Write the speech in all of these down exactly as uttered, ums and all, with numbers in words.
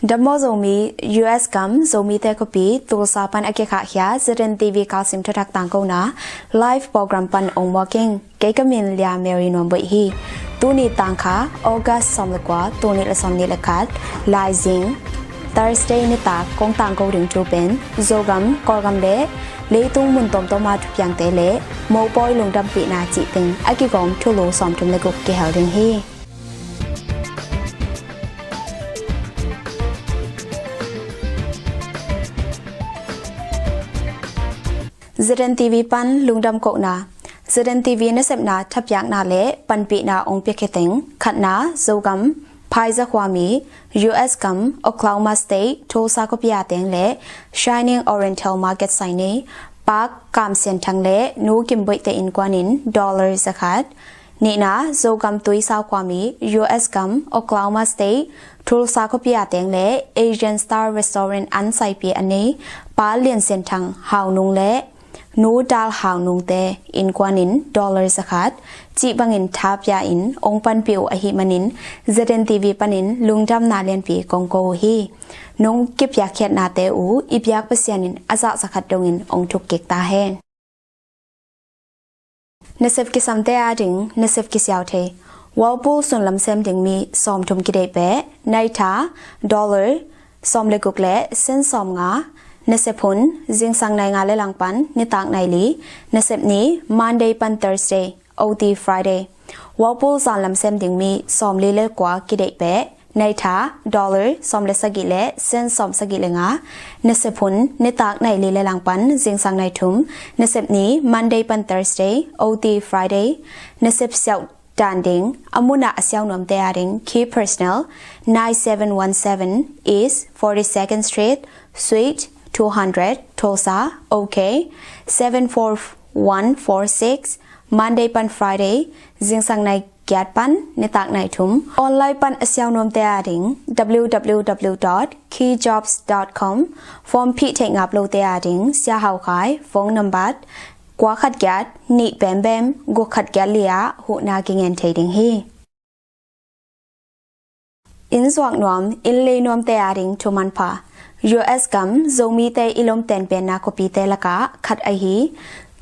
Dam maw Zomi, U S gam Zomite khuapi Tulsa pan a kikhahkhia Z N T V kalsim thuthak tangkona live program pan ong muak ing. Kei ka min Lia Mary Nuamboi hi. Tuni tangkha August sawm le kua, tul nih le sawm nih le khat, Laizing, Thursday nitak kong tangko ding thu pen Zogam, Kawlgam le leitung mun tawmtawma thupiangte le mopawi lungdampihna cih teng a kigawm thulu sawmthum le guk kihel ding hi. Z N T V pan lungdam kohna. Z N T V nasepna thapiakna le panpihna ong piakhia teng, khatna, Zogam, Phaiza khuami, U S gam, Oklahoma State, Tulsa khuapi a teng le Shining Oriental Market Sainei, Pak Kam Sian Thang le Nu Kim Boih te innkuan in dollar zakhat. Nihna, Zogam Tuisau khuami, U S gam, Oklahoma State, Tulsa khuapi a teng le Asian Star Restaurant an saipi a nei Pa Lian Sian Thang Hau Nung le Nu Dal Hau Nung te innkuan in dollar zakhat cih bangin thapia in ong panpih uh ahih manin Z N T V panin lungdamna lianpi kong ko uh hi. Nong kipiakkhiatnate uh i biak Pasian in a zah zakhat dongin ong thuk kik ta hen. Nasep kisamte ading nasep kisiau thei. Whirlpool sunlam sem ding mi sawmthum kideih peh, naitha dollar sawm le guk le sen sawm nga. Nasep hun, zingsang nai nga le langpan nitak nai li. Nasep ni, Monday pan Thursday, O T Friday. Whirlpool zanlam sem ding mi sawm li le kua kideih peh, naitha dollar sawm le sagih le sen sawm sagih le nga. Nasep hun, nitak nai li le langpan zingsang nai thum. Nasep ni, Monday pan Thursday, O T Friday. Nasep siau dan ding, a mun ah a siau nuamte ading key personnel, nine seven one seven East forty-second Street, Suite two hundred, Tulsa, O K seven four one four six. Monday pan Friday, zingsang nai giat pan nitak nai thum. Online pan a siau nuamte ading W W W dot key jobs dot com. Form phih theih ngap lote ading Sia Hau Khai phone number kua khat giat nih bembem guk khat giat li ah huhna kingen thei ding hi. Inn zuak nuam, inn lei nuamte ading thu manpha. U S gam Zomite i lomten penna khuapite lakah khat ahi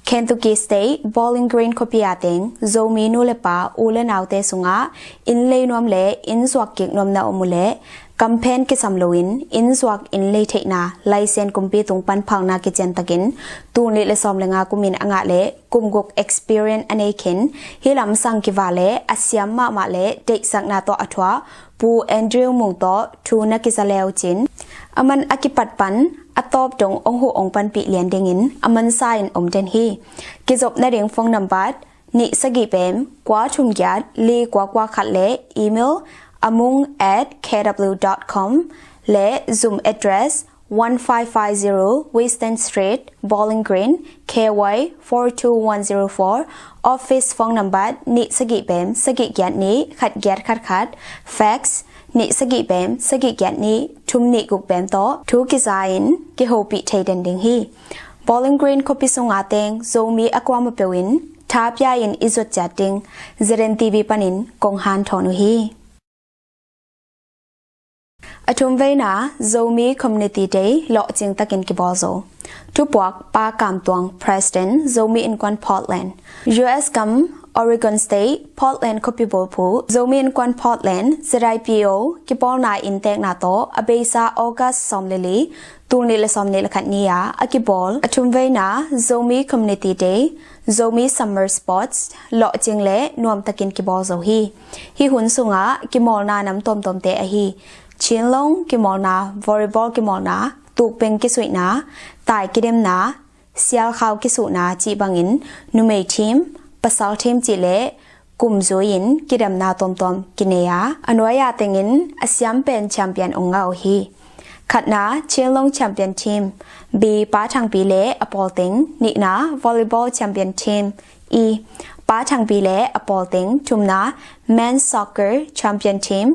Kentucky State Bowling Green khuapi a teng Zomi nu le pa, u le naute sungah inn lei nuam le inn zuak kik nuamna om uh leh kamphen kisam loin inn zuak inn lei theihna license kumpi tung pan phalna kician takin tul nih le sawm le nga kumin a ngah le kum guk experience a nei khin, hih lam sang kiva le a siam mahmah le deihsakna tawh a thuak Pu Andrew Mung tawh thu na kiza le uh cin, a man a kipat pan a tawp dong ong huh ong panpih lian dingin a mansa in om den hi. Kizop nading phone number nih sagih pem kua thum giat li kua kua khat le email amung at K W dot com le Zoom address one five five zero Weston Street, Bowling Green, K Y four two one zero four. Office phone number nih sagih pem sagih giat nih khat giat khat khat. Fax nih sagih pem sagih giat nih thum nih guk pem tawh thu kiza in kihopih thei den ding hi. Bowling Green khuapi sunga teng Zomi a kuamah peuh in thapia in i zuat ciat ding Z N T V panin kong hanthawn uh hi. A thum veina Zomi Community Day lawhcing takin kibawl zo. Thupuak Pa Kam Tuang, President, Zomi Innkuan Portland. U S gam Oregon State Portland khuapi bulphuh Zomi Innkuan Portland, Z I P O, kipawlna inntekna tawh a beisa August sawm le li, tul nih le sawm nih le khat ni-a a kibawl a thum veina Zomi Community Day, Zomi Summer Sports lawhcing le nuamtakin kibawl zo hi. Hih hun sungah kimawlna nam tuamtuamte ahi Chinlong kimawlna, volleyball kimawlna, tukpeng kisuihna, tai kidemna, sialkhau kisuhna cih bangin numei team, pasal team cih le kum zui-in kidemna tuamtuam kinei a, a nuai-a tengin a siam pen champion ong ngah uh hi. Khatna, Chinlong champion team B, Pa Thangpi le a pawlteng. Nihna, volleyball champion team E, Pa Thangpi le a pawlteng. Thumna, men's soccer champion team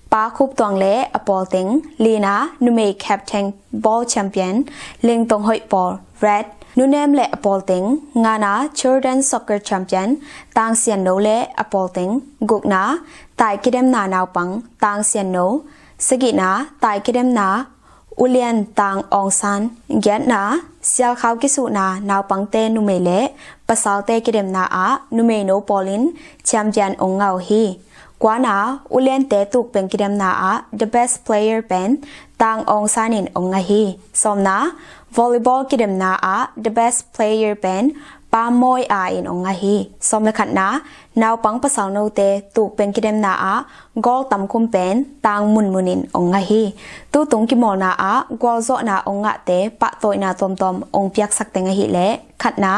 Pa Khup Tuang le a pawlteng. Lina, numei captain ball champion Lingtong Hoih Pawl, red. Nunem le a pawlteng. Ngana, children soccer champion Tang Sian No le a pawlteng. Gukna, tai kidemna naupang Tang Sian No, Sagihna, tai kidemna, ulian tang awngsan. Giatna, sialkhau kisuhna naupangte numei le pasalte kidemna ah numeino pawl in champion ong ngah uh hi. Kuana, uliante tukpeng kidemna ah the best player pen tang awngsan in ong ngah hi. Sawmna, volleyball kidemna ah the best player pen pa mawi a in ong ngah hi. Sawm le khatna, naupang pasal note tukpeng kidemna ah goal tamkhum pen tang munmun in ong ngah hi. Tutung kimawlna ah gualzawhna ong ngahte pahtawina tuamtuam ong piaksak teng ahih leh, khatna,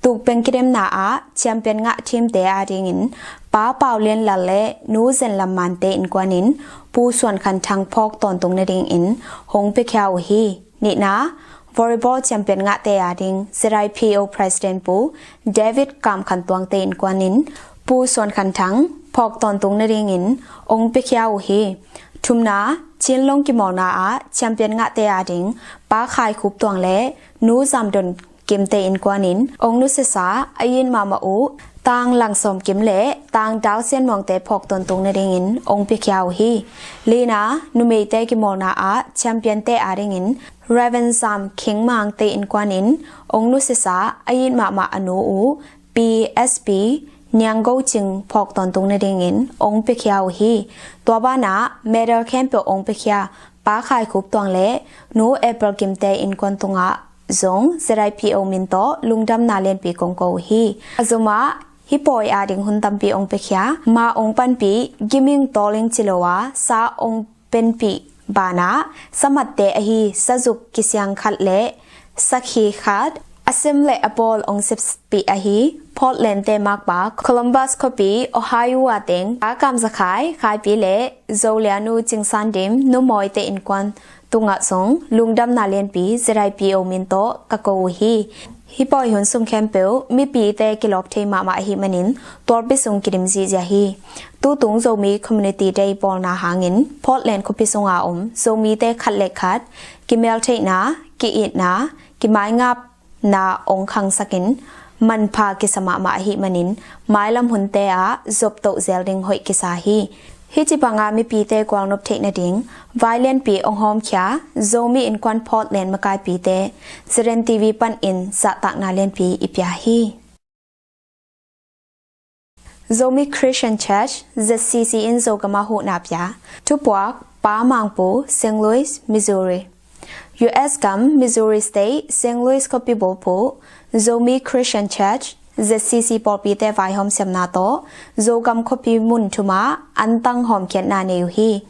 tukpeng kidemna ah champion ngah teamte adingin pa Pau Lian Lal le nu Zen Lam Mante innkuan in Pu Suan Khan Thang phawk tawntung nadingin hong piakhia uh hi. Nihna, volleyball champion ngahte ading Z I P O President Pu David Kam Khan Tuangte innkuan in Pu Suan Khan Thang phawk tawntung nadingin ong piakhia uh hi. Thumna, Chinlong kimawlna ah champion ngahte ading pa Khai Khup Tuang le nu Zam Don Kimte innkuan in ong nusiasa a it mahmah uh Tang Lang Sawm Kim le Tang Dau Sian Muangte phawk tawntung nadingin ong piakhia uh hi. Lina, numeite kimawlna ah championte adingin Reverend Zam Khing Mangte innkuan in ong nusiasa a it mahmah a nu uh P S P Niang Go Cing phawk tawntung nadingin ong piakhia uh hi. Tua banah medal khempeuh ong piakhia pa Khai Khup Tuang le nu April Kimte innkuan tungah zong Z I P O min tawh lungdamna lianpi kong ko uh hi. A zomah hih pawi ading hun tampi ong piakhia, ma ong panpih, giming tawling ci lo a sa ong penpih banah samatte ahi sazuk kisiang khat le sakhi khat, a sem le a bawl ong sepih ahi Portland te makpa Columbus khuapi Ohio a teng a Kam Za Khai Khaipi le Zo Lia Nu Cing San Dim Nu Mawite innkuan tungah zong lungdamna lianpi Z I P O min tawh ka ko uh hi. Hih pawi hun sung khempeuh mipite kilawp thei mahmah ahih manin tualpi sung kidim zihziah hi. Tutung Zomi Community Day bawlna hangin Portland khuapi sunga om Zomite khat le khat kimeltheihna, ki-itna, kimaingap na ong khangsakin manpha kisa mahmah ahih manin mailam hunte ah zoptoh zel ding hoih kisa hi. Hih ci banga mipite gualnop theih nading vai lianpi ong hawmkhia Zomi Innkuan Portland makaipite Z N T V panin zahtakna lianpi i pia hi. Zomi Christian Church, Z C C in Zogam ah huhna pia. Thupuak, Pa Mangpu, Saint Louis, Missouri. U S gam, Missouri State, Saint Louis khuapi bulphuh, Zomi Christian Church, Z C C pawlpite vaihawm siamna tawh Zogam khuapi mun thum ah antang hawmkhiatna nei uh hi.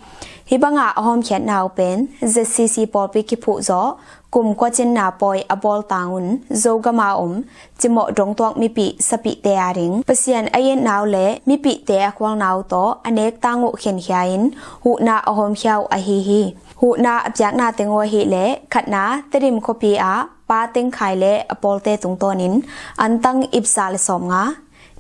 Hih banga a hawmkhiatna uh pen Z C C pawlpi kiphuh zawh kum kua cinna pawi a bawl tangun Zogam a om cimawh dongtuak mipih sapihte ading Pasian a itna uh le mipihte a khualna uh tawh a nek tang uh khenkhia in huhna a hawmkhia uh ahi hi. Huhna a piakna teng uh ahih leh, khatna, Tedim khuapi ah Pa Teng Khai le a pawlte tungtawnin antang ipza le sawmnga.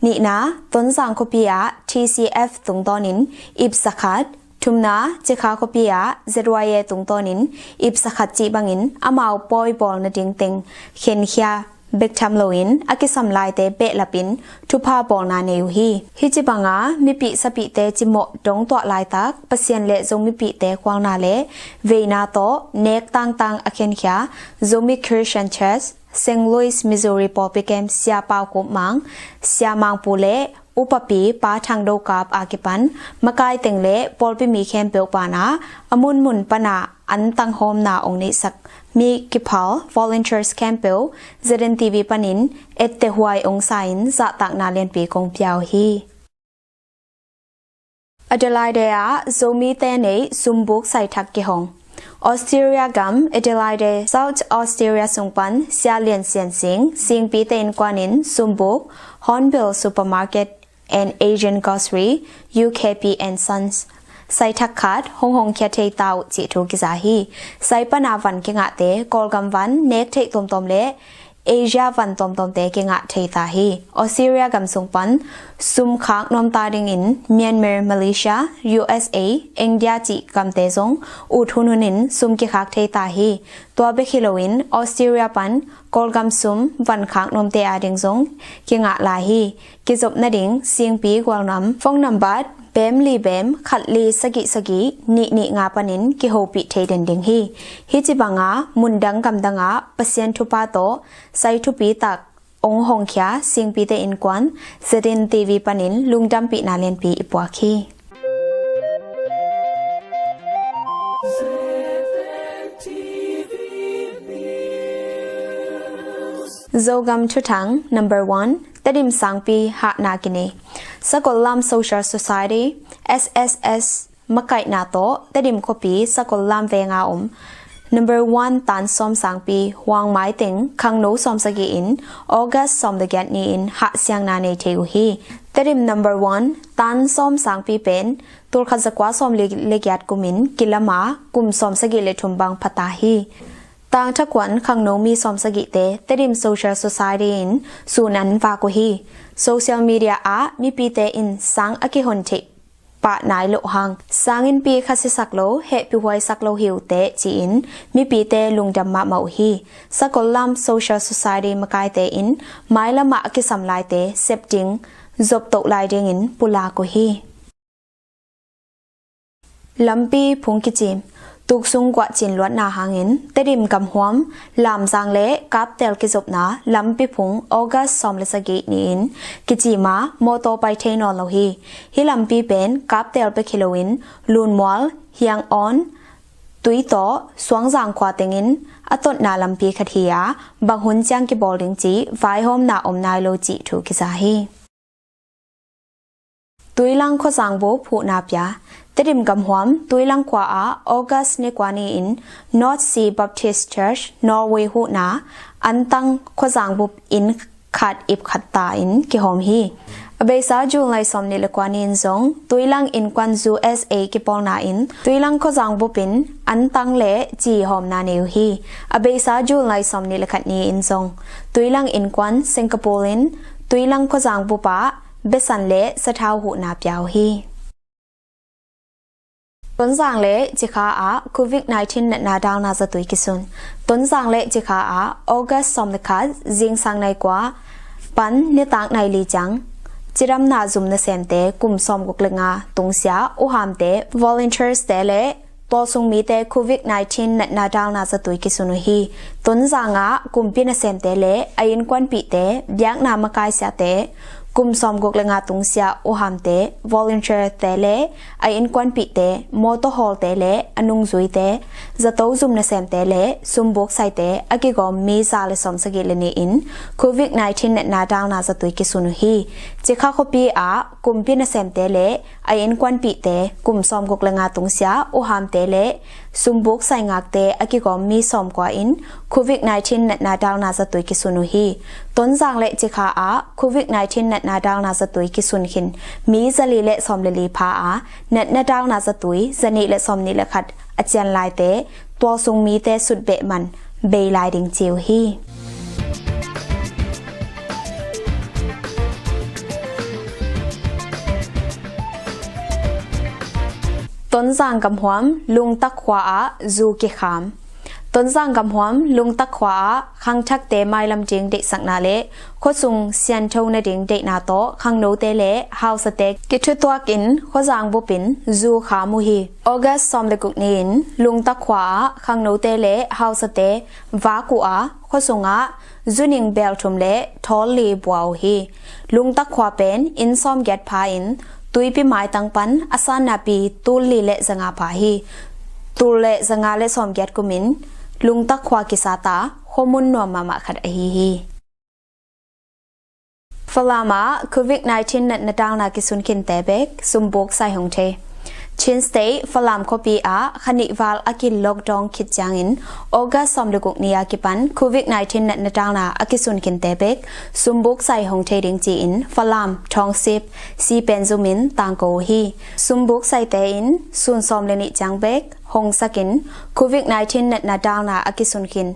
Nihna, Tonzang khuapi ah T C F tungtawnin ipza khat. Thumna, Cikha khuapi ah Z Y A tungtawnin ipza khat cih bangin amau pawi bawl nading teng khenkhia bek tham loin a kisam laite behlapin thupha bawlna nei uh hi. Hih ci banga mipih sapihte cimawh dongtuah laitak Pasian le Zomipihte khualna le veina tawh nek tangtang a khenkhia Zomi Christian Church, Saint Louis, Missouri pawlpi kem Sia Pau Kup Mang, Sia Mangpu le Upapi Pa Thang Do Kap a kipan makai teng le pawlpi mi khempeuh pana a munmun pana antang hawmna ong neihsak mi kiphal volunteers khempeuh Z N T V panin ettehhuai ong sa-in zahtakna lianpi kong pia uh hi. Adelaide ah Zomite neih sumbuk saithak kihong. Australia gam Adelaide, South Australia sung pan Sia Lian Sian Sing, Singpite innkuanin sumbuk Hornbill Supermarket and Asian Grocery, U K P and Sons saithak khat hong hongkhia thei ta uh cih thu kiza hi. Sai pana van kingahte Kawlgam van nek theih tuamtuam le Asia van tuamtuamte kingah thei ta hi. Australia gam sung pan sum khak nuamta dingin Myanmar, Malaysia, U S A, India cih gamte zong ut hunhunin sum kikhak thei ta hi. Tua bek hi loin Australia pan Kawlgam sum van khak nuamte ading zong kingah lai hi. Kizop nading Singpi gualnam phone nambat bem li bem khat li sagih sagih nih nih nga panin kihopih thei den ding hi. Hih ci banga mundang gamdangah Pasian thupha tawh sai thupi tak ong hongkhia Singpite Innkuan, Z N T V panin lungdampihna lianpi i puak hi. Zogam Thuthang number one, Tedim Sangpi hahna kinei. Sakollam Social Society, S S S, makaihna tawh Tedim khuapi Sakollam venga om number one Tan Sawm Sangpi Huang Mai teng khangno sawm sagih in August sawm le giat ni-in hahsiangna nei thei uh hi. Tedim number one Tan Sawm Sangpi pen tulkhat zakua sawm le giat kumin kilama kum sawm sagih le thum bang phata hi. Tangthakuan khangno mi sawm sagihte Tedim Social Society in sun an vak uh hi. Social media ah mipite in sang a kihon theih pah nai loh hang, sanginnpi kha sisak lo, hehpihhuaisak lo hi uh teh ci-in mipite lungdam mahmah uh hi. Sakollam Social Society makaite in mailamah a kisam laite sep ding, zoptoh lai dingin pulak uh hi. Lampi phung kicim. Tuksung guah cin luatna hangin Tedim gamhuam Lamzang le Kaptel kizopna lampi phung August sawm le sagih ni-in kicima mawtaw pai thei nawn lo hi. Hih lampi pen Kaptel bek hi loin Lunmual, Hiangawn, Tuitaw, Suangzang khua tengin a totna lampi khat hi a, bang hun ciang kibawl ding cih vaihawmna om nai lo cih thu kiza hi. Tuilang khuazang bup huhna pia. Tedim gamhuam Tuilang khua ah August ni kua ni-in North Sea Baptist Church Norway huhna Antang khuazang bup inn khat ip khat ta in kihawm hi. A beisa July sawm nih le kua ni-in zong Tuilang Innkuan U S A kipawlna in Tuilang khuazang bup in Antang le ci hawmna nei uh hi. A beisa July sawm nih le khat ni-in zong Tuilang Innkuan Singapore in Tuilang khuazang bup ah besan le sathau huhna pia uh hi. Tonzang le Cikha ah Covid nineteen natna dalna zatui kisun. Tonzang le Cikha ah August sawm le khat zingsang nai kua pan nitak nai li ciang cidamna zum nasemte kum sawm guk le nga tungsiah uhamte, volunteers te le tualsung mite Covid nineteen natna dalna zatui kisun uh hi. Tonzang ah kumpi nasemte le a innkuanpihte, biakna makaisiate, kum sawm guk le nga tungsiah uhamte, volunteer te le a innkuanpihte, mawtaw hawlte le a nungzuite, zato zum nasemte le sumbuk saite a kigawm mi za le sawm sagih le nih in Covid nineteen natna dalna zatui kisun uh hi. Cikha khuapi ah kumpi nasemte le a innkuanpihte, kum sawm guk le nga tungsiah uhamte le sumbuk saingakte a kigawm mi sawm kua in Covid nineteen natna dalna zatui kisun uh hi. Tonzang le Cikha ah Covid nineteen natna dalna zatui kisun khin mi zali le sawm le li pha a, natna dalna zatui zanih le sawm nih le khat a cian laite tualsung mite sutbeh man bei lai ding ci uh hi. Tonzang gamhuam Lungtak khua ah zu kikham. Tonzang gamhuam Lungtak khua ah khangthakte mailam ding deihsakna le khuasung siantho nading deihna tawh khangnote le hausate kithutuak in khuazang bup in zu kham uh hi. August sawm le guk ni-in Lungtak khua ah khangnote le hausate vak uh a, khuasungah zuning bel thum le thawl li bua uh hi. Lungtak khua pen inn sawm giat pha in tuipi maitang pan a san napi tul li le zanga pha hi. Tul le zanga le sawm giat kumin Lungtak khua kisata khuamun nuam mahmah khat ahi hi. Falam ah Covid nineteen natna dalna kisun khinte bek sumbuk sai hong thei. Chin State Falam khuapi ah kha nih val a ki lockdown khit ciangin August sawm le guk ni a kipan Covid nineteen natna dalna a kisun khinte bek sumbuk sai hong thei ding ci-in Falam, Thawngsip, Sipen zumin tangko uh hi. Sumbuk saite in sun sawm le nih ciang bek hong sakin Covid nineteen natna dalna a kisun khin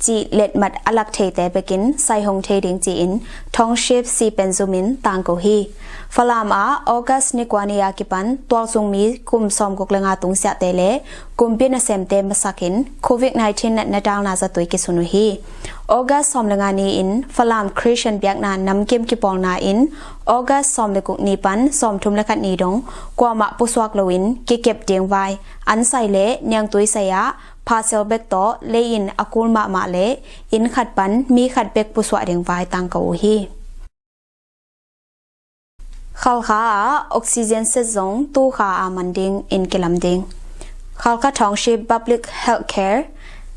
cih letmat a lak theite bekin sai hong thei ding ci-in Thawngship C. Penzum in tangko hi. Falam ah August ni kua ni a kipan tualsung mi kum sawmguk le nga tungsiahte le kumpi nasemte masakin Covid nineteen natna dalna zatui kisun uh hi. August sawm le nga ni-in Falam Christian biakna namkim kipawlna in August sawm le guk ni pan sawmthum le khat ni dong kuamah pusuak loin kikep ding vai, an sai le niangtui sai ah phasel bek tawh lei-in a kul mahmah le inn khat pan mi khat bek pusuah ding vai tangko uh hi. Khalkha ah oxygen set zong tu kha a man dingin kilam ding. Khalkha Township Public Healthcare,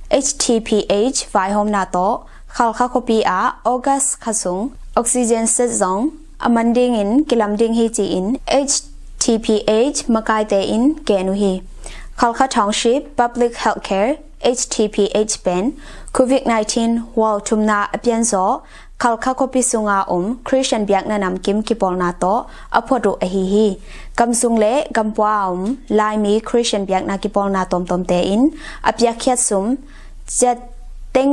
H T P H vaihawmna tawh Khalkha khuapi ah August kha sung oxygen set zong a man dingin kilam ding hi ci-in H T P H makaite in gen uh hi. Khalkha Township Public Healthcare, H T P H pen Covid nineteen hual thumna a pianzaw Khalkha khuapi sunga om Christian biakna namkim kipawlna tawh a phuat uh ahi hi. Gamsung le gampua a om Laimi Christian biakna kipawlna tuamtuamte in a piakkhiat sum ciat teng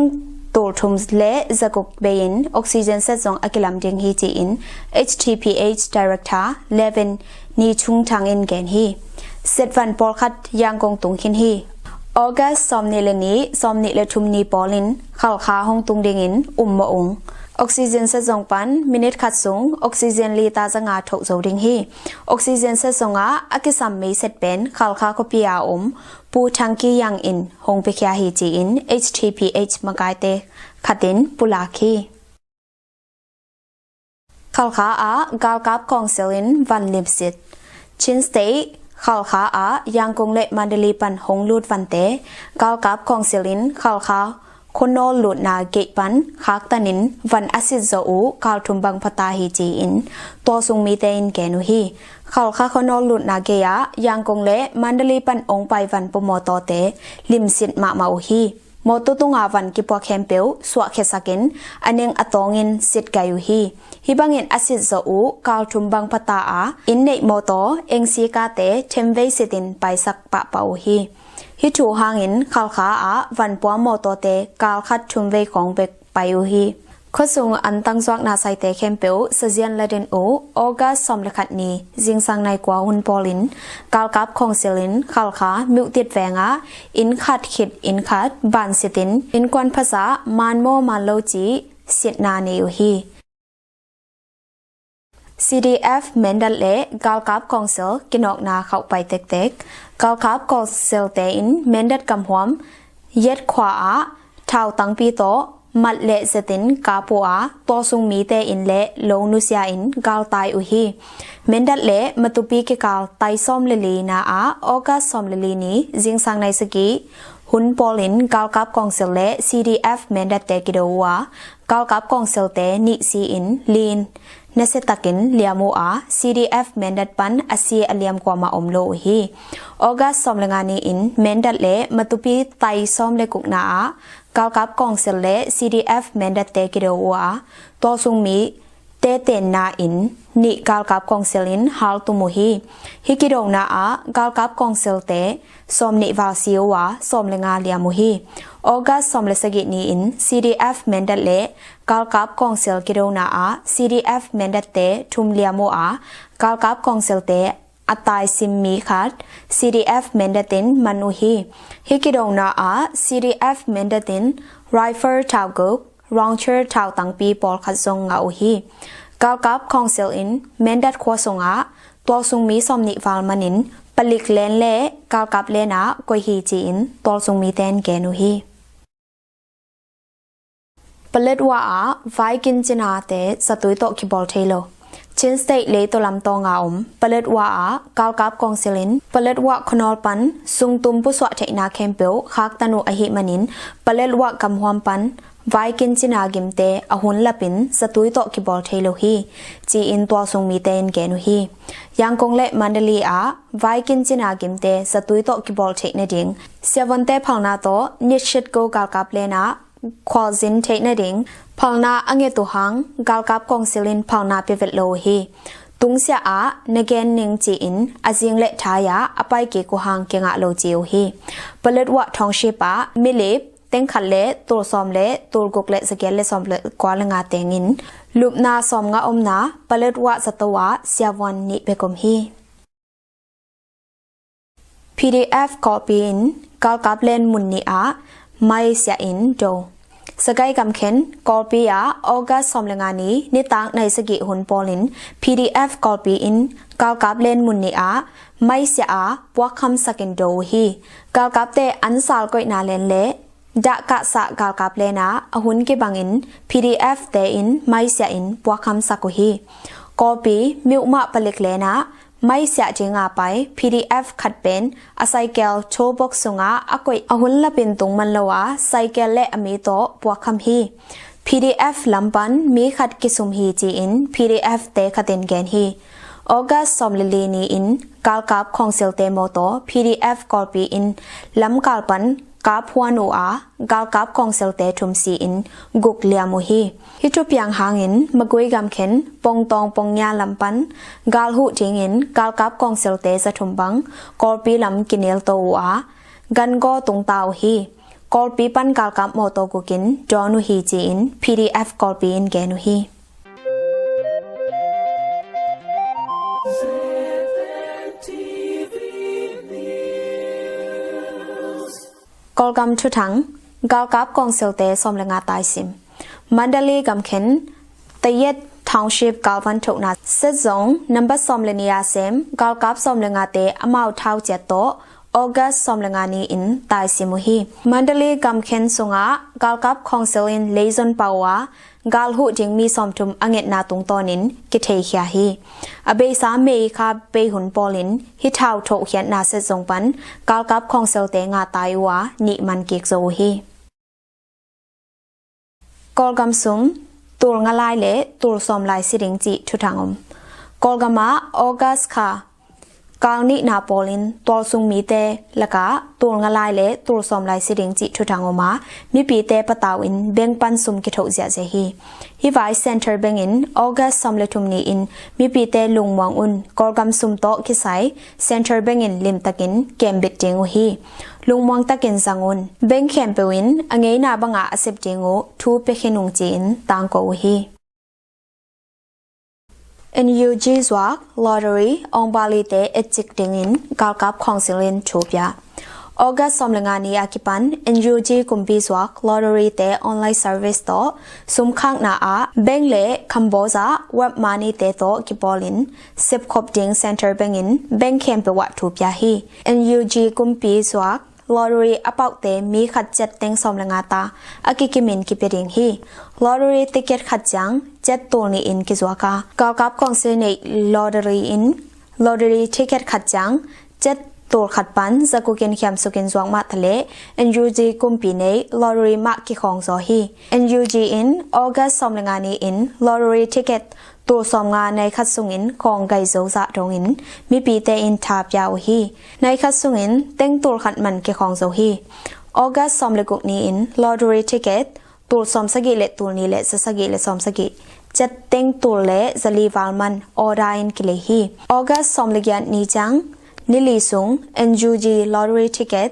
tul thum le zaguk bei-in oxygen set zong a kilam ding hi ci-in H T P H Director Levin Ni Chung Thang in gen hi. Set van pawlkhat Yangon tung khin hi. August sawmnih le nih, sawmnih le thum ni pawlin Khalkha hong tung dingin um mawh ung. Oxygen set zong pan minute khat sung oxygen liter zanga thoh zo ding hi. Oxygen set zongah a kisam meiset pen Khalkha khuapi a om Pu Thang Ki Yang in hong piakhia hi ci-in H T P H makaite khatin pulak hi. Khalkha ah galkap kawngsil in van limsit. Chin State Khalkha ah Yangon le Mandalay pan hong lut vante galkap kawngsil in Khalkha khuanawl lutna gate pan khaktanin van a sit zawh uh kal thum bang phata hi ci-in tualsung mite in gen uh hi. Khalkha khuanawl lutna gate ah Yangon le Mandalay pan ong pai van pua mawtawte limsit mahmah uh hi. Mawtaw tunga van kipua khempeuh suahkhiasakin a neng a tawngin sit gai uh hi. Hih bangin a sit zawh uh kal thum bang phata a inn neih mawtaw engsi kate themvei sitin paisak pahpah uh hi. Hih thu hangin Khalkha ah van pua mawtawte kal khat thumvei khawng bek pai uh hi. Khuasung an tangzuakna saite khempeuh sazian la den uh. August sawm le khat ni zingsang nai kua hun pawlin galkap kawngsil in Khalkha Myuktit vengah inn khat khit inn khat bansitin innkuan phasa manmaw manlo ci sitna nei uh hi. C D F Mindat le galkap kawngsil kinawkna khauhpai tektek. Galkap kawngsilte in Mindat gamhuam Yet khua ah thau tangpi tawh mat le zetin kap uh a, tualsung mite inn le lo nusia in galtai uh hi. Mindat le Matupi kikal tai sawm le lina ah August sawm le li ni zingsang nai sagih hun pawlin galkap kawngsil le C D F Mindatte kido uh a, galkap kawngsilte nih si-in lin nasiatakin liam uh a, C D F Mindat pan a si a liam kuamah om lo uh hi. August sawm le nga ni-in Mindat le Matupi tai sawm le gukna ah galkap kawngsil le C D F Mindatte kido uh a, tualsung mite tenna in nih galkap kawngsil in haltum uh hi. Hih kidona ah galkap kawngsilte sawmnih val si uh a, sawm le nga liam uh hi. August sawm le sagih ni-in C D F Mindat le galkap kawngsil kidona ah C D F Mindatte thum liam uh a, galkap kawngsilte a taisim mi khat C D F Mindat in man uh hi. Hih kidona ah C D F Mindat in rifle thau guk, launcher thau tangpi pawlkhat zong ngah uh hi. Galkap kawngsil in Mindat khua sungah tualsung mi sawmnih val manin palik len le galkap lenah koih hi ci-in tualsung mite in gen uh hi. Paletwa ah vaikin cinate zatui tawh kibawl thei lo. Chin State leitaw lamtawnga om Paletwa ah galkap kawngsil in Paletwa khuanawl pan sungtum pusuah theihna khempeuh khaktan uh ahih manin Paletwa gamhuam pan vaikin cina gimte a hun lapin zatui tawh kibawl thei lo hi, ci-in tualsung mite in gen uh hi. Yangon le Mandalay ah vaikin cina gimte zatui tawh kibawl theih nading siavonte phalna tawh Nishit Go galkap lenah khualzin theih nading phalna a nget uh hang galkap kawngsil in phalna pia vet lo uh hi. Tungsiah ah na gen ning ci-in a zing le thai-ah a pai kik uh hang kingah lo ci uh hi. Paletwa Township ah Milip teng khat le tul sawm le tul guk le za giat le sawm le kua le nga tengin lupna sawmnga omna Paletwa zato ah siavuan nih bek om hi. P D F Kawlpi in galkap len mun nih ah mai siah in do. Sagaing gamkhen Kawlpi ah August sawm le nga ni nitak nai sagih hun pawlin P D F Kawlpi in galkap len mun nih ah mai siah a puakkhamsak in do uh hi. Galkapte an sal koihna len le dahkahsah galkap len ah a hun kibangin P D F te in mai siah in puakkhamsak uh hi. Kawlpi miuhmah palik len ah mai siah dinga pai P D F khat pen a cycle toolbox sungah a koih a hun lapin tung man lo a cycle le a mi tawh puakkham hi. P D F lam pan mi khat kisum hi ci-in P D F te khatin gen hi. August sawm le li ni in galkap khawngsilte mawtaw P D F Kawlpi in lamkal pan kap huan uh a galkap khawngsilte thum si in guk liam uh hi. Hih thupiang hangin Magway gamkhen Pongtawng Pongnya lam pan gal huh dingin galkap khawngsilte za thum bang Kawlpi lam kinelto uh a gangaw tungta uh hi. Kawlpi pan galkap mawtaw gukin dawn uh hi ci-in P D F Kawlpi in gen uh hi. Kawlgam thuthang, galkap khawngsilte sawm le nga taisim. Mandalay gamkhen Tayet Township galvan thokna set zong nambat sawm le ni a sem galkap sawm le ngate amau thau ciat tawh August sawm le nga ni in taisim uh hi. Mandalay gamkhen sungah galkap khawngsil in leizon pau uh a gal huh ding mi sawmthum a ngetna tungtawnin kitheikhia hi. A beisa May kha bei hun pawlin hih thau thohkhiatna set zong pan galkap khawngsilte nga tai uh a nih man kik zo uh hi. Kawlgam sung tul nga lai le tul sawm lai si ding cih thuthang om. Kawlgam ah August kha kal nihna pawlin tualsung mite lakah tul nga lai le tul sawm lai si ding cih thuthang om a mipite patau in bank pan sum kithoh ziahziah hi. Hih vai Central Bank in August sawm le thum ni in mipite lungmuang un, Kawlgam sum tawh kisai Central Bank in limtakin kembit ding uh hi. Lungmuang takin zang un. Bank khempeuh in a ngeina bangah a sep ding uh thu pia khin ung ci-in tangko uh hi. N U G zuak lottery ong balite etcik dingin galkap khawngsil in thu pia. August sawm le nga ni a kipan N U G kumpi zuak lottery te online service tawh sumkhakna ah bank le Kamboja web money te tawh kipawlin sepkhop ding Central Bank in bank khempeuh ah thu pia hi. N U G kumpi zuak lottery a paukte mi khat ciat teng sawm le nga ta a kikimin kipia ding hi. Lottery ticket khat ciang ciat tul nih in kizuak a galkap khawngsil neih lottery in lottery ticket khat ciang ciat tul khat pan zakukin khiamsukin zuak mah ta le N U G kumpi neih lottery mah kikhawng zaw hi. N U G in August sawm le nga ni in lottery ticket tul sawm nga nai khat sungin khawng gai zo zah dongin mipite in tha pia uh hi. Nai khat sungin teng tul khat man kikhawng zo hi. August sawm le guk ni in lottery ticket tul sawm sagih le tul ni le za sagih le sawm sagih ciat teng tul le za li val man order in kilei hi. August sawm le giat ni ciang ni li sung N U G lottery ticket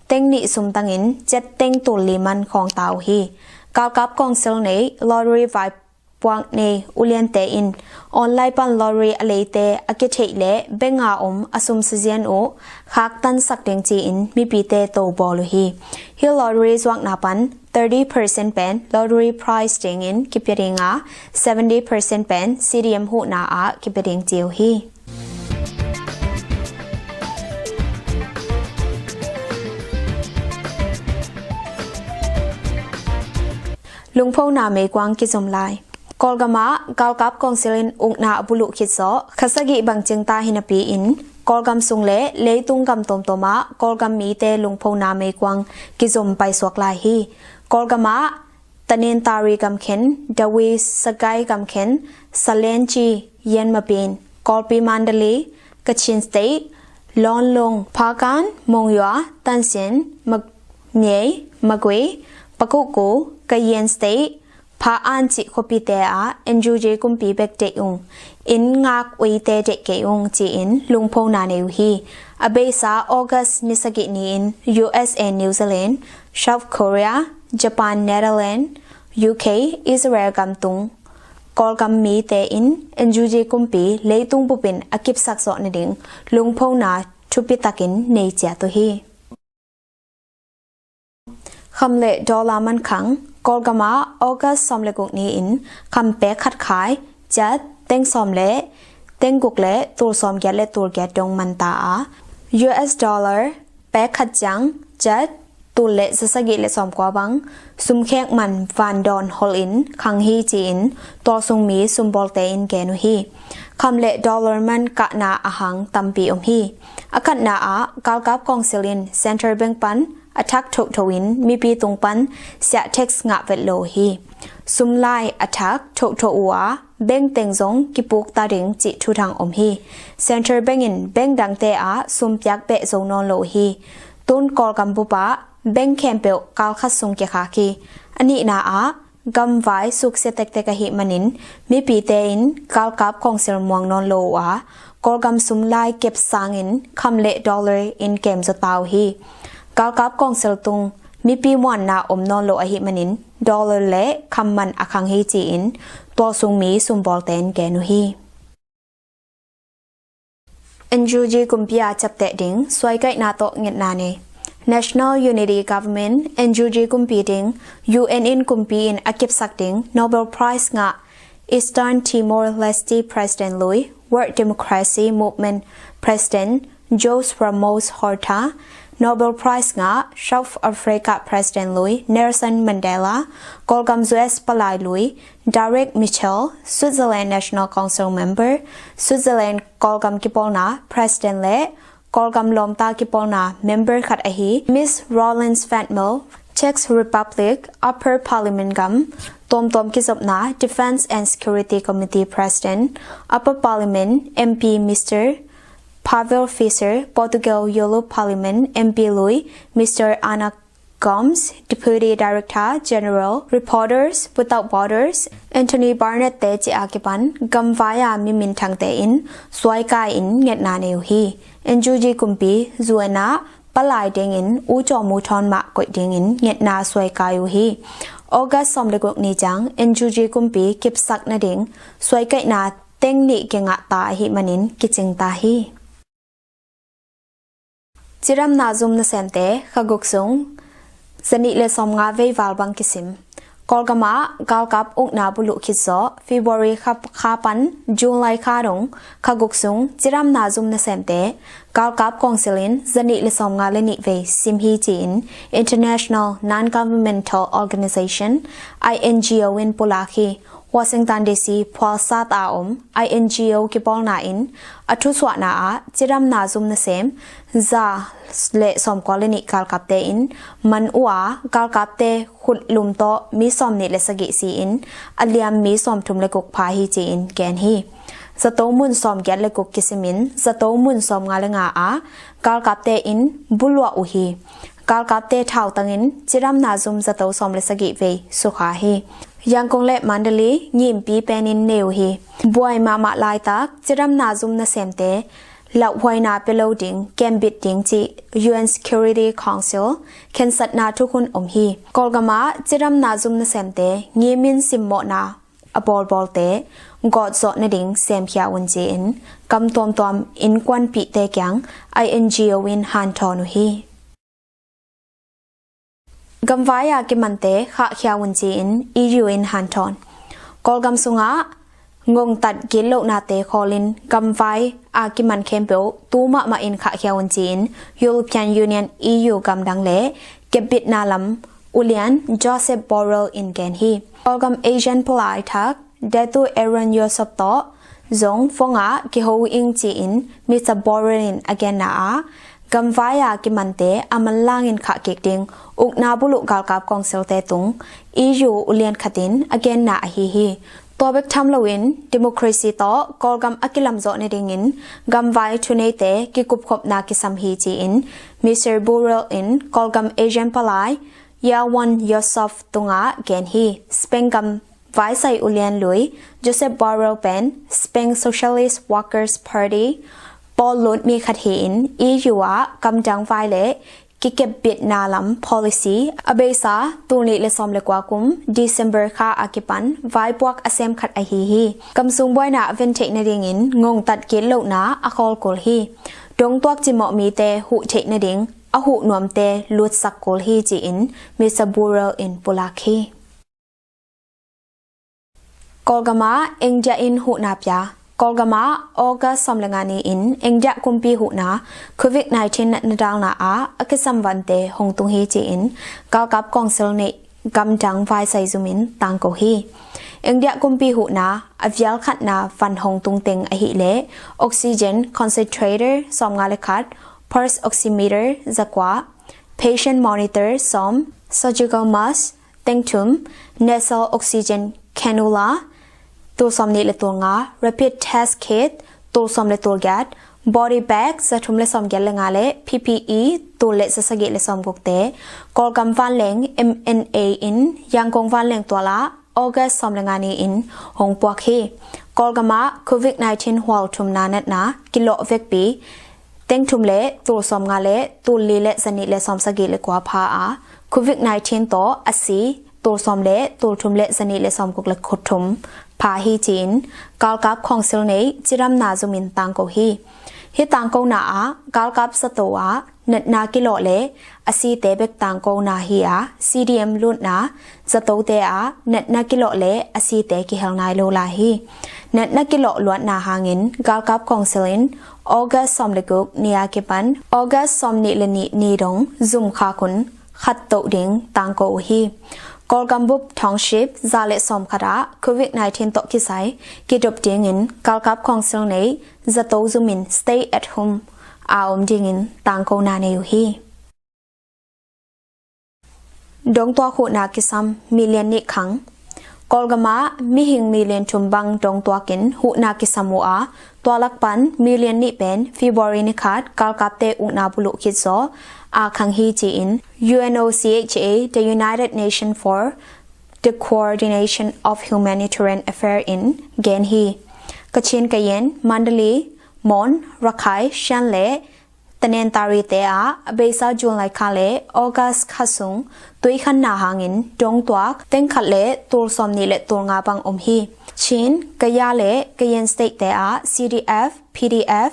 teng nih sum tangin ciat teng tul li man khawng ta uh hi. Galkap khawngsil neih lottery vai puak nei uliante in online pan lottery a leite a kitheih le bank a om a sum sazian uh khaktansak ding ci-in mipite to bawl uh hi. Hih lottery zuakna pan thirty percent pen lottery prize dingin kipia ding a seventy percent pen C D M huhna ah kipia ding ci uh hi. Lungphona meikuang kizom lai. Kawlgam ah galkap khawngsil in ukna a buluh khit zawh kha sagih bang cingta hi napi in Kawlgam sung le leitung gam tuamtuam ah Kawlgam mite lungphona meikuang kizom paisuak lai hi. Kawlgam ah Tanintharyi gamkhen, Dawei Sagaing gamkhen, Salenci, Yanmabin, Kawlpi Mandalay, Kachin State, Lawnglung, Phakan, Monywa, Tuensang, Magway, Magway, Pakuku, Kayin State, Pha An cih khuapite ah N U G kumpi bek deih ung, inn ngak uite deih kei ung ci-in lungphona nei uh hi. A beisa August ni sagih ni-in U S A, New Zealand, South Korea, Japan, Netherlands, U K, Israel gam tung Kawlgam mite in N U G kumpi leitung bupin a kipsak zawh nading lungphona thupi takin nei ciat uh hi. Kham le dollar mankhang. Kawlgam ah August sawm le guk ni-in kham pek khat khai kyat teng sawm le teng guk le tul sawm giat le tul giat dong man ta a, U S dollar pek khat ciang kyat tul le za sagih le sawm kua bang sumkhek man vandawn holh in khang hi ci-in tualsung mi sumbawlte in gen uh hi. Kham le dollar man kahna ahang tampi om hi. A khatna ah galkap kawngsil in Central Bank pan a thak thotho in mipi tung pan siah tax ngah vet lo hi. Sumlai a thak thotho uh a bank teng zong kipuk ta ding cih thuthang om hi. Central Bank in bank dangte ah sum piak beh zo nawn lo hi. Tun Kawlgam bup ah bank khempeuh kal khat sung kikhak hi. A nihna ah gamvai suksia tektek ahih manin mipite in galkap kawngsil muang nawn lo uh a, Kawlgam sumlai kep sangin kham le dollar in kem zaw ta uh hi. Galkap kawngsil tung mipi muanna om nawn lo ahih manin dollar le kham man a khang hi ci-in tualsung mi sumbawlte in gen uh hi. N U G kumpi a ciapteh ding suaikaihna tawh ngetna nei. National Unity Government, N U G kumpi ding U N in kumpi in a kipsak ding Nobel Prize ngah Eastern Timor-Leste President lui, World Democracy Movement President José Ramos Horta, Nobel Prize ngah South Africa President lui Nelson Mandela, Kawlgam U S palai lui Derek Mitchell, Switzerland National Council member, Switzerland Kawlgam kipawlna President le Kawlgam lawmta kipawlna member khat ahi Miss Roland Fatmel, Czech Republic Upper Parliament gam tuamtuam kizopna Defence and Security Committee President, Upper Parliament M P Mister Pavel Fischer, Portugal Europe Parliament M P lui Mister Ana Gomes, Deputy Director General Reporters Without Borders, Anthony Barnett te ci a kipan gamvai a mi minthangte in suaikai in ngetna nei uh hi. N U G kumpi U N ah palai dingin U Kyaw Moe Thawn mah koih dingin ngetna suaikai uh hi. August sawm le guk ni ciang N U G kumpi kipsak nading suaikaihna teng nih kingah ta ahih manin kicing ta hi. Cidamna zum nasemte kha guk sung zanih le sawmnga vei val bang kisim. Kawlgam ah galkap ukna buluh khit zawh February kha, kha pan July kha dong kha guk sung cidamna zum nasemte galkap kawngsil in zanih le sawmnga le nih vei sim hi ci-in International Non-Governmental Organization, I N G O in pulak hi. Washington D C phualsat a om I N G O kipawlna in a thusuahna ah cidamna zum nasem za le sawmkua le nih galkapte in man uh a, galkapte khutlum tawh mi sawmnih le sagih si-in a liam mi sawmthum le guk pha hi ci-in gen hi. Zato mun sawmgiat le guk kisimin zato mun sawmnga le nga ah galkapte in buluah uh hi. Galkapte thautangin cidamna zum zato sawm le sagih vei sukha hi. Yangon le Mandalay ngimpi penin nei uh hi. Buai mahmah laitak cidamna zum nasemte lauhuaina pia lo ding kembit ding cih U N Security Council khensatna thukhun om hi. Kawlgam ah cidamna zum nasemte ngimin simmawhna a bawlbawlte gawt zawh nading semkhia un ci-in kam tuamtuam innkuanpihte kiang I N G O in hanthawn uh hi. Gamvai a kimante khahkhia un ci-in E U in hanthawn. Kawlgam sungah ngongtat gitlohnate khawlin gamvai a kiman khempeuh tu mahmah in khahkhia un ci-in European Union, E U gamdang le kepbitna lam ulian Josep Borrell in gen hi. Kawlgam ASEAN palai thak Datuk Aaron Yusof tawh zong phone ah kiho ing ci-in Mister Borrell in a genna ah gamvai a kimante a manlangin khah kik ding ukna buluh galkap kawngsilte tung E U ulian khatin a genna ahi hi. Tua bek tham loin democracy tawh Kawlgam a kilamzawh nadingin gamvai thuneite kikupkhopna kisam hi ci-in Mister Borrell in Kawlgam ASEAN palai Aaron Yusof tungah gen hi. Spain gam Vaisai ulian lui Josep Borrell pen Spain Socialist Workers Party pawl lutmi khat hi-in E U ah kamdang vai le kikepbitna lam policy a beisa tul nih le sawm le kua kum December kha a kipan vaipuak a sem khat ahi hi. Kamsung buaina a ven theih nadingin ngongtat kit lohna a khawl kul hi. Dongtuak cimawh mite huh theih nading a huh nuamte lutsak kul hi ci-in Mister Borrell in pulak hi. Kawlgam ah India in huhna pia. Kawlgam ah August sawm le nga ni-in India kumpi huhna Covid nineteen natna dalna ah a kisam vante hong tung hi ci-in galkap council neih gamdang vaisai zumin tangko hi. India kumpi huhna a vial khatna van hong tung teng ahih leh oxygen concentrator sawm nga le khat, pulse oximeter zakua, patient monitor sawm, surgical mask teng thum, nasal oxygen cannula tul sawm nih le tul nga, rapid test kit tul sawm le tul giat, body bag za thum le sawm giat le nga le P P E tul le za sagih le sawm guk te Kawlgam vanleng M N A in Yangon vanleng tual ah August sawm le nga ni-in hong puak hi. Kawlgam ah Covid nineteen hual thumna natna kilawh vekpi teng thum le tul sawm nga le tul li le za nih le sawm sagih le kua pha a Covid nineteen tawh a si tul sawm le tul thum le za nih le sawm guk le kua thum pha hi ci-in galkap council neih cidamna zumin tangko hi. Hih tangkona ah galkap zato ah natna kilawh le a site bek tangkona hi a C D M lutna zatote ah natna kilawh le a site kihel nai lo lai hi. Natna kilawh luatna hangin galkap council in August sawm le guk ni a kipan August sawm nih le nih ni dong zum khak hun khat toh ding tangko uh hi. Kawlgam bup township za le sawm khat ah Covid nineteen tawh kisai kidop dingin galkap council neih zato zumin stay at home a om dingin tangkona nei uh hi. Dongtuak huhna kisam million nih khang. Kawlgam ah mihing million thum bang dongtuakin huhna kisam uh a, tua lak pan million nih pen February ni khat galkapte ukna buluh khit zaw a khang hi ci-in U N O C H A, the United Nations for the Coordination of Humanitarian Affairs in gen hi. Kachin, Kayin, Mandalay, Mon, Rakhine, Shan le Tanintharyi te ah a beisa July kha le August kha sung tuikhanna hangin dongtuak teng khat le tul sawm nih le tul nga bang om hi. Chin, Kayah le Kayin State te ah C D F, P D F,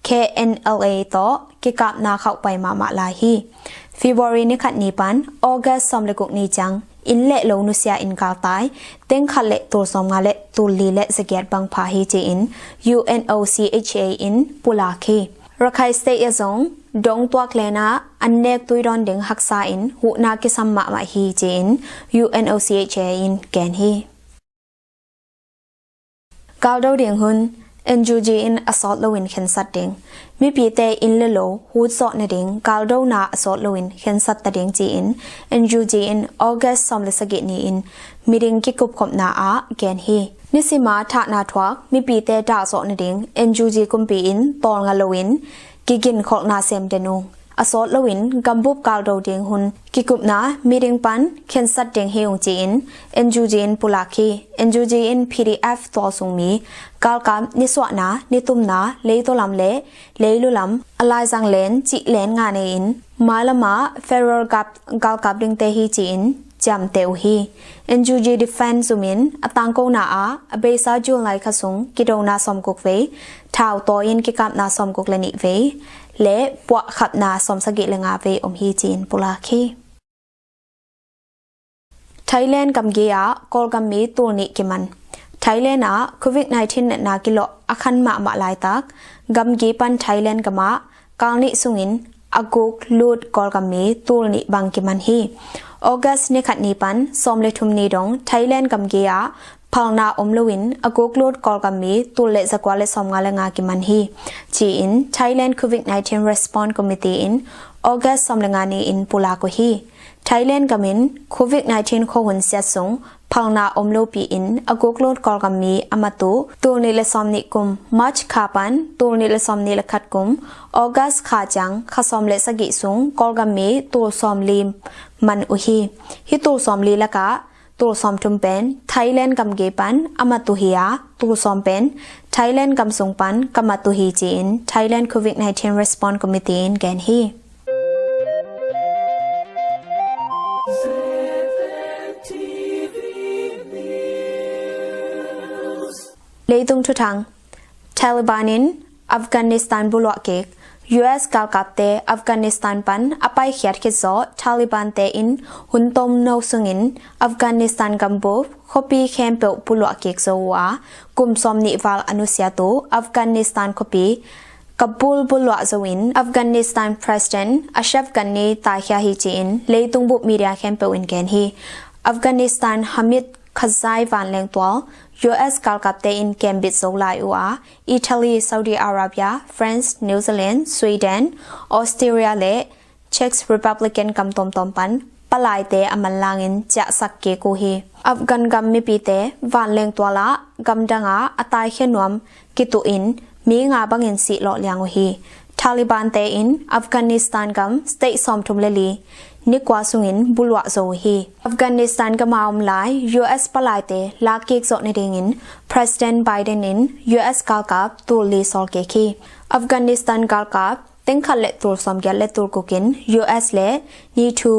K N L A tawh kikapna khauhpai mahmah lai hi. February ni khat ni pan August sawm le guk ni ciang inn le lo nusia in galtai teng khat le tul sawm nga le tul li le za giat bang pha hi ci-in U N O C H A in pulak hi. Rakhine State ah zong dongtuak lenah an nek tuidawn ding haksa in huhna kisam mahmah hi ci-in U N O C H A in gen hi. Galdo ding hun N U G in a sawt loin khensat ding. Mipite inn le lo hut zawh nading galdona a sawt loin khensat ta ding ci-in N U G in August sawm le sagih ni-in miding kikupkhopna ah gen hi. Nisima thahna thuak mipite dahzawh nading N U G kumpi in tawlnga loin kiginkholhna sem den ung. A sawt loin gambup galdo ding hun kikupna miding pan khensat ding hi ung ci-in N U G in pulak hi. N U G in P D F tualsungmi galkap nisuahna, nitumna, leitaw lam le leilu lam a laizang len cih len nga nei-in mailam ah federal galkap dingte hi ci-in ciamteh uh hi. N U G defense zumin a tangkona ah a beisa July kha sung kidona sawmguk vei, thau tawi-in kikapna sawmguk le nih vei le puahkhapna sawmsagih le nga vei om hi ci-in pulak hi. Thailand gamgi ah Kawlgam mi tul nih kiman. Thailand ah Covid nineteen natna kilawh a khan mahmah laitak gamgi pan Thailand gam ah kal nih sungin a guk lut Kawlgam mi tul nih bang kiman hi. August ni khat ni pan sawm le thum ni dong Thailand gamgi ah phalna om loin a guk lut Kawlgam mi tul le zakua le sawmnga le nga kiman hi ci-in Thailand Covid nineteen Response Committee in August sawm le nga ni-in pulak uh hi. Thailand gam in Covid nineteen khuahun siat sung phalna om lopi in a guk lut Kawlgam mi a mat uh tul nih le sawm nih kum March kha pan tul nih le sawm nih le khat kum August kha ciang kha sawm le sagih sung Kawlgam mi tul sawmli man uh hi. Hih tul sawmli lakah tul sawmthum pen Thailand gamgi pan a mat uh hi a, tul sawm pen Thailand gamsung pan ka mat uh hi ci-in Thailand Covid nineteen Response Committee in gen hi. Leitung thuthang. Taliban in Afghanistan buluah kik. U S galkapte Afghanistan pan a paikhiat khit zawh Taliban te in hun tomno sungin Afghanistan gambup khuapi khempeuh buluah kik zo uh a, kum sawmnih val a nusiat uh Afghanistan khuapi Kabul buluah zo in Afghanistan President Ashraf Ghani taikhia hi ci-in leitung bup media khempeuh in gen hi. Afghanistan Hamid Karzai vanleng tual U S galkapte in kembit zo lai uh a, Italy, Saudi Arabia, France, New Zealand, Sweden, Australia le Czech Republic gam tomtom pan palaite a manlangin ciahsak kik uh hi. Afghan gam mipite vanleng tualah gamdang ah a taikhia nuam kituh in mi nga bangin sihlawh liang uh hi. Taliban te in Afghanistan gam state sawmthum le li ni kua sungin buluah zo uh hi. Afghanistan gam a om lai U S palaite lakkik zawh nadingin President Biden in U S galkap tul li sawlkik hi. Afghanistan galkap tengkhat le tul sawmgiat le tul guk in U S le NATO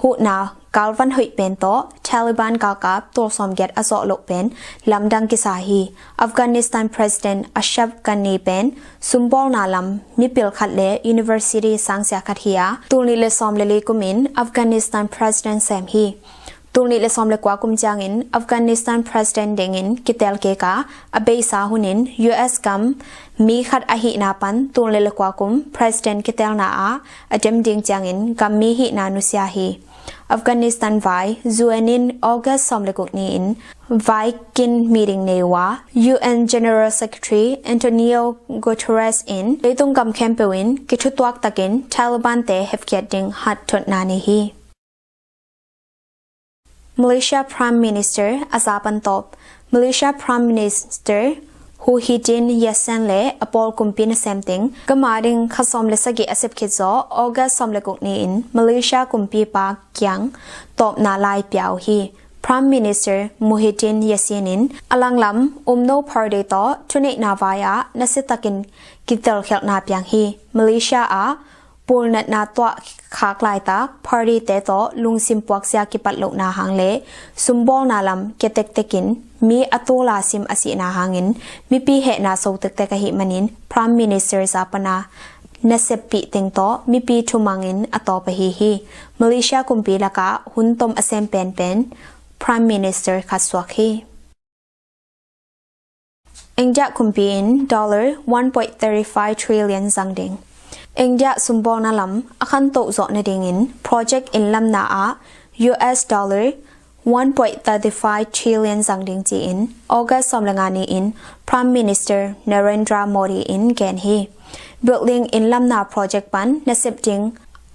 huhna galvan hoih pen tawh Taliban galkap tul sawmgiat a zawh loh pen lamdang kisa hi. Afghanistan President Ashraf Ghani pen sumbawlna lam mipil khat le university sangsia khat hi a, tul nih le sawm le li kum in Afghanistan President sem hi. Tul nih le sawm le kua kum ciangin Afghanistan President dingin kitel kik a, a beisa hunin U S gam mi khat ahihna pan tul nih le kua kum President kitelna ah a dem ding ciangin gam mi hihna nusia hi. Afghanistan vai U N in August sawm le guk ni-in vai kin meeting nei uh a, U N General Secretary Antonio Guterres in leitung gam khempeuh in kithutuak takin Taliban te hepkhiat ding hatthotna nei hi. Malaysia Prime Minister a za pan tawp. Malaysia Prime Minister Muhyiddin Yassin le a pawl kumpi nasem teng gam a ding kha sawm le sagih a sep khit zawh August sawm le guk ni-in Malaysia kumpipa kiang tawpna lai pia uh hi. Prime Minister Muhyiddin Yassin in a langlam Umno Party tawh thuneihna vai ah nasiatakin kitelkhialhna piang hi. Malaysia ah pulnatna tuah khak laitak party te tawh lungsim puakzia kipat lohna hang le sumbawlna lam kia tektekin mi a tula sim a sihna hangin mipi hehna so tektek ahih manin Prime Minister za pana naseppih teng tawh mipi thumangin a tawp ahi hi. Malaysia kumpi lakah hun tom a sem penpen Prime Minister khat suak hi. India kumpi in dollar one point thirty five trillion zang ding. India sumbawlna lam a khantoh zawh nadingin project innlamna ah U S dollar one point thirty five trillion zang ding ci-in August sawm le nga ni-in Prime Minister Narendra Modi in gen hi. Building innlamna project pan nasep ding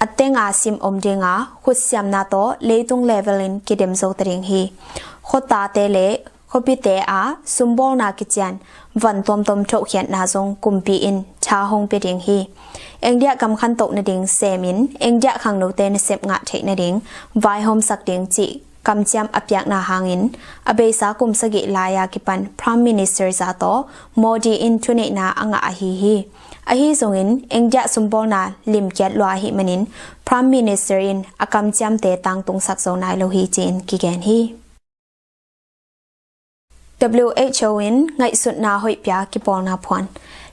a teng a sim om ding a, khutsiamna tawh leitung level in kidem zo ta ding hi. Khuatate le khuapite ah sumbawlna kician van tuamtuam thohkhiatna zong kumpi in tha hong pia ding hi. India gam khantoh nading semin India khangnote nasep ngah theih nading vaihawmsak ding cih kamciam a piakna hangin a beisa kum sagih lai-a kipan Prime Minister za tawh Modi in thuneihna a ngah ahi hi. Ahi zongin India sumbawlna limkiat lua ahih manin Prime Minister in a kamciamte tangtungsak zo nai lo hi ci-in kigen hi. W H O in ngaihsutna hoih pia kipawlna phuan.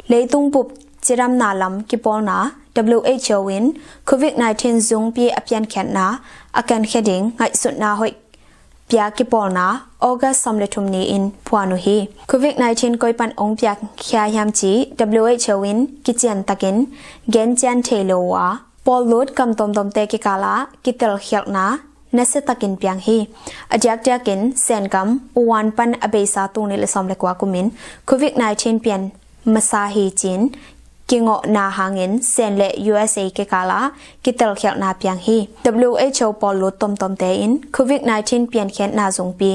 Leitung bup cidamna lam kipawlna W H O in Covid nineteen zungpi a piankhiatna a kankhia ding ngaihsutna hoih pia kipawlna August sawm le thum ni-in phuan uh hi. Covid nineteen koi pan ong piakhia hiam ci W H O in kician takin gencian thei lo uh a, pawllut gam tuamtuamte kikalah kitelkhialhna nasiatakin piang hi. A diakdiakin Sen gam Wuhan pan a beisa tul nih le sawm le kua kumin Covid nineteen pian masa hi ci-in kingawhna hangin Sen le U S A kikalah kitelkhialhna piang hi. W H O pawllut tuamtuamte in Covid nineteen piankhiatna zungpi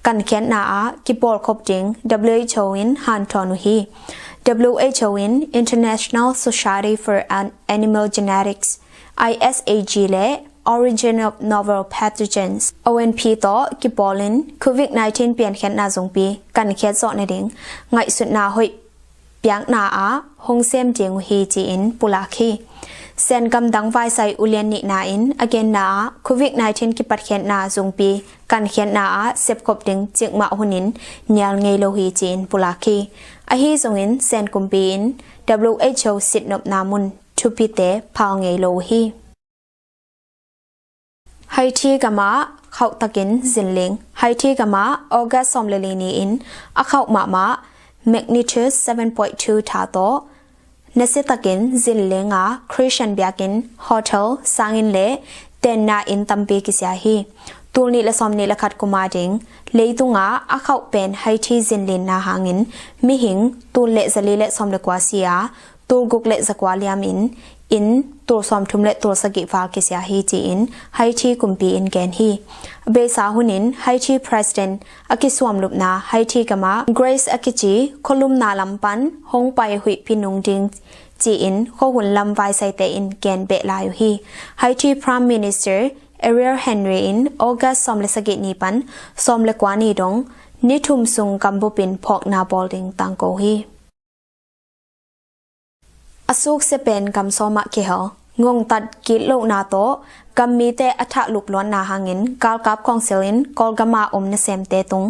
kankhiatna ah kipawlkhop ding W H O in hanthawn uh hi. W H O in International Society for An- Animal Genetics, I S A G le Origin of Novel Pathogens, O N P tawh kipawlin Covid nineteen piankhiatna zungpi kankhiat zawh nading ngaihsutna hoih piakna ah hong sem ding uh hi ci-in pulak hi. Sengam dang vaisai ulian nihna in a genna ah Covid nineteen kipatkhiatna zungpi kankhiatna ah sepkhop ding cikmah hunin nial ngei lo hi ci-in pulak hi. Ahi zongin Sen kumpi in W H O sitnopna mun thupite phal ngei lo uh hi. Haiti gamah khauhtakin zinling. Haiti gamah August sawm le li ni-in a khauh mahmah magnitude seven point two tha tawh nasiatakin zinling a Christian biakinn, hotel, sanginn le tenna inn tampi kisia hi. Tul nih le sawm nih le khat kum a ding leitungah a khauh pen Haiti zinlinna hangin mihing tul le zali le sawm le kua si a, tul guk le zakua liamin inn tul sawmthum le tul sagih val kisia hi ci-in Haiti kumpi in gen hi. A beisa hunin Haiti President a kisuamlupna Haiti gamah Grace a kici khualumna lam pan hong pai huihpi nung ding ci-in khuahun lam vaisaite in gen beh lai uh hi. Haiti Prime Minister Ariel Henry in August sawm le sagih ni pan sawm le kua ni dong ni thum sung gambupin phawkna bawl ding tangko hi. A suksia pen gam sawmah kihel. Ngongtat gitlohna tawh gam mite a thahlup luatna hangin galkap kawngsil in Kawlgam a om nasemte tung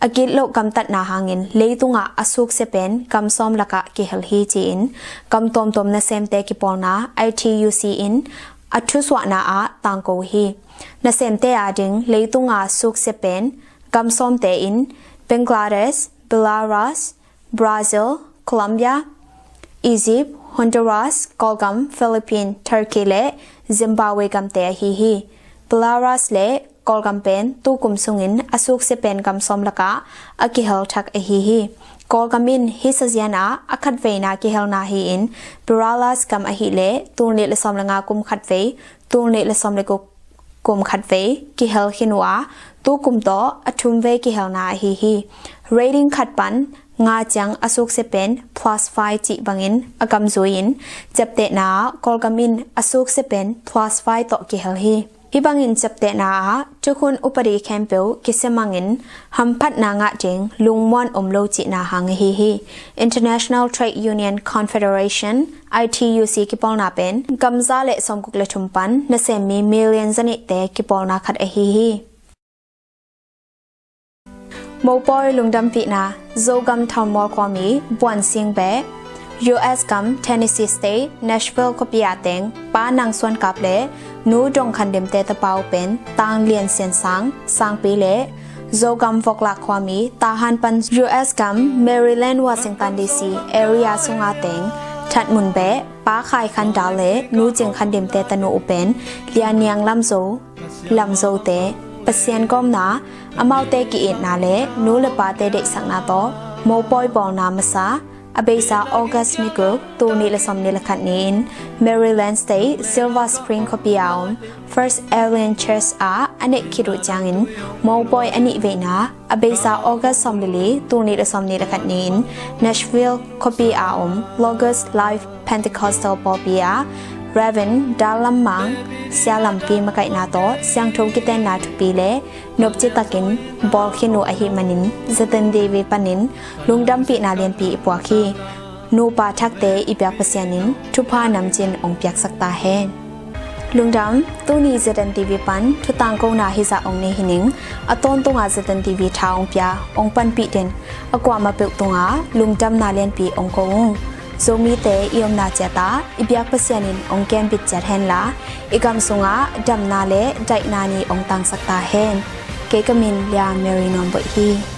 a gitloh gamtatna hangin leitungah a suksia pen gam sawm lakah kihel hi ci-in gam tuamtuam nasemte kipawlna I T U C in a thusuahna ah tangko hi. Nasemte ading leitunga suksia pen gam sawmte in Bangladesh, Belarus, Brazil, Colombia, Egypt, Honduras, Kawlgam, Philippines, Turkey le Zimbabwe gamte ahi hi. Belarus le Kawlgam pen tukum sungin a suksia pen gam sawm lakah a kihel thak ahi hi. Kawlgam in hih sazian ah a khatveina kihelna hi-in Belarus gam ahileh tul nih le sawm le nga kum khatvei tul nih le sawm le guk kum khatvei kihel khin uh a, tukum tawh a thumvei kihelna ahi hi. Rating khat pan nga ciang a suksia pen plus five cih bangin a gam zui-in ciaptehna ah Kawlgam in a suksia pen plus five tawh kihel hi. Hih bangin ciaptehna ah thukhun upadi khempeuh kisiamangin hamphatna ngah ding lungmuan om lo cihna hang ahi hi. International Trade Union Confederation, I T U C kipawlna pen gam za le sawmguk le thum pan nasemmi million zanihte kipawlna khat ahi hi. Mopawi lungdampihna. Zogam Thawnmual khuami Buan Sing beh U S gam Tennessee State, Nashville khuapi a teng Pa Nang Suan Kap le Nu Dong Khan Dimte tapa uh pen Tang Lian Sian Sang, Sangpi le Zogam Voklak khuami Tahan pan U S gam Maryland, Washington D C area sunga teng That Mun beh Pa Khai Khan Dal le Nu Cing Khan Dimte tanu uh pen Lian Niang Lam Zo, Lam Zote, Pasian kawmna, amaute ki-itna le nu le pate deihsakna tawh mopawi bawlna masa a beisa August ni guk, tul nih le sawm nih le khat ni-in Maryland State, Silver Spring khuapi a om First Alien Church ah a neih khit uh ciangin mopawi a nihveina a beisa August sawm le li, tul nih le sawm nih le khat ni-in Nashville khuapi a om Logos Life Pentecostal pawlpi ah Reverend Dal Lam Mang sia lampi makaihna tawh siangtho kitenna thupi le nopci takin bawl khin uh ahih manin Z N T V panin lungdampihna lianpi i puak hi. Nupa thakte i biak Pasian in thupha namcin ong piaksak ta hen. Lungdam, tuni Z N T V pan thutangkona hizah ong nei hi ning. A tawntunga Z N T V tha ong pia ong panpih den a kuamah peuh tunga lungdamna lianpi ong ko ung. Zomite i omna ciatah i biak Pasian in ong kembit ciat henla i gam sungah damna le daihna ni ong tangsak ta hen. Kei ka min Lia Mary Nuam Boih hi.